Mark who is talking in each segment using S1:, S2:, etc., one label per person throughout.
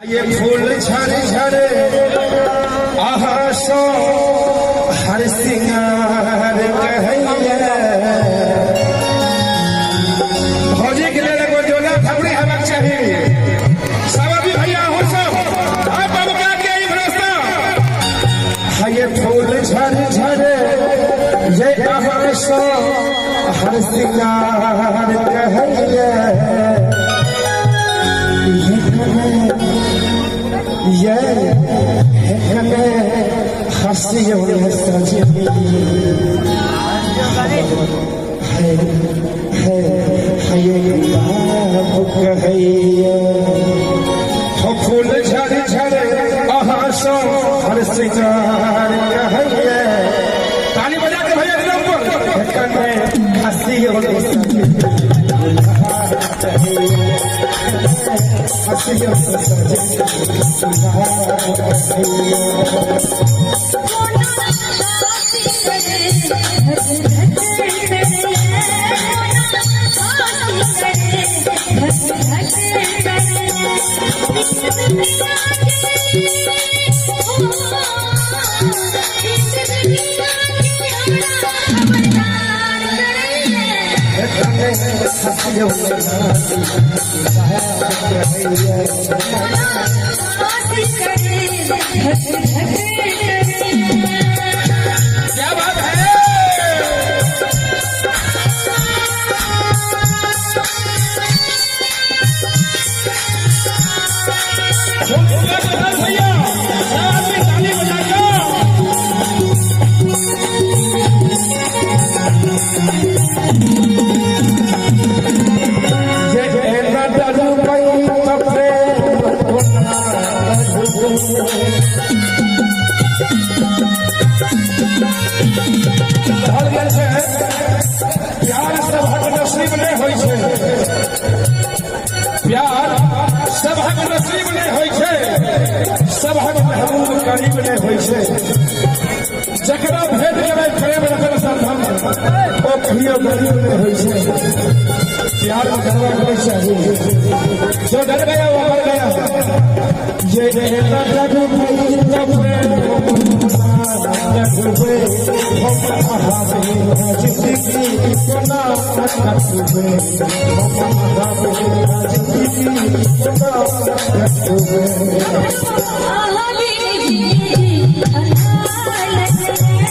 S1: ये फूल झड़ झड़ अहाँ हर सिंगार कहैया। भौजी के लेल एगो जोला थपड़ी हेबाक चाही। सब अभी भैया अहूँ सब आ बबका के ई भरोसा। ये फूल झड़ झड़ ये अहाँ हर सिंगार कहैया। ये हंसियों सजनी है है ये गुलाब कहैया। हो फूल झड़ झड़ अहाँ हर सिंगार कहैया। ताली बजा के भैया एकदम पर हंसियों सजनी हंसियों सजनी क्या बात है। भैया ताली बजाकर प्यार सबहक नसीब नहीं होइ छै। प्यार सबहक नसीब नहीं होइ छै। सबहक महबूब करीब नहीं होइ छै। जकरा भेट गेलै प्रेम रतन संधन ओ कहियो गरीब नहीं होइ छै। प्यार में डरवा के नहीं चाहिए। जो डर गया वो मर गया। ये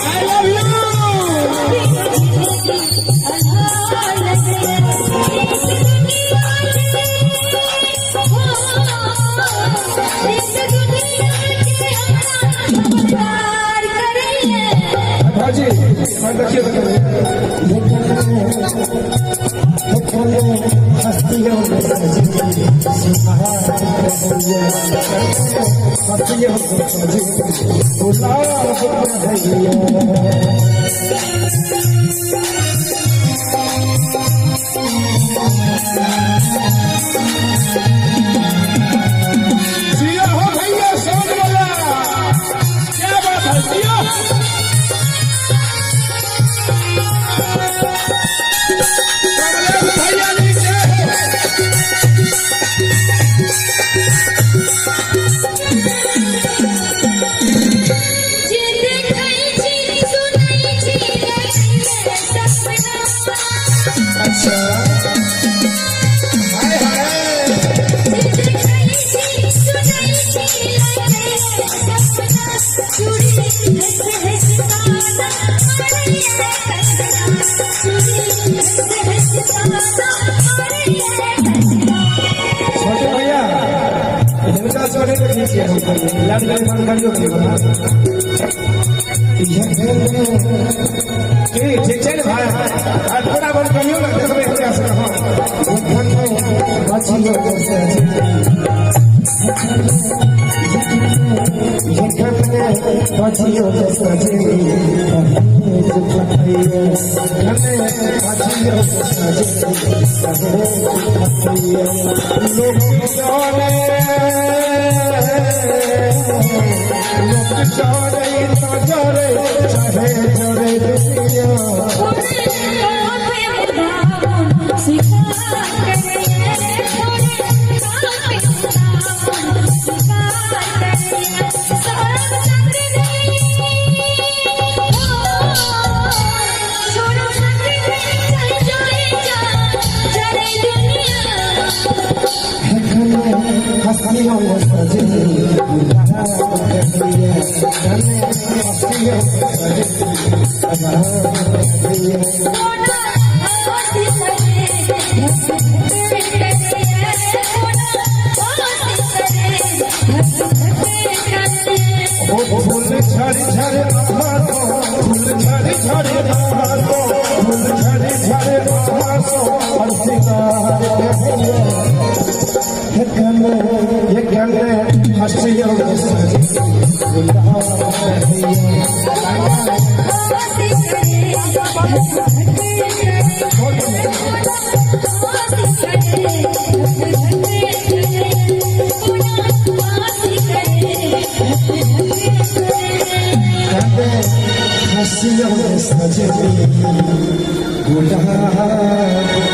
S1: I love you. भाजी देखिए जिया हो भैया समझ वाला क्या बात है। जिया भैया नीचे अच्छा हाय हाय। छोटे भैया हिनका छोटे के ठीक है। लाड लाड बंद करियो ठीक ठीक छै ने भाई। थोड़ा बंद करियो ना देखबै हिनका से।
S2: स्वीकार करिए।
S1: हंसियों सजनी गुलाब कहिया, कने हंसियों सजनी गुलाब कहिया। ओ फूल झड़ी झड़ी बहारो, फूल झड़ी झड़ी बहारो, फूल झड़ी झड़ी बहारो, हर सिंगार कहिया, हे कने ये कने हंसियों सजनी गुलाब कहिया। कने हंसियों सजनी गुलाब।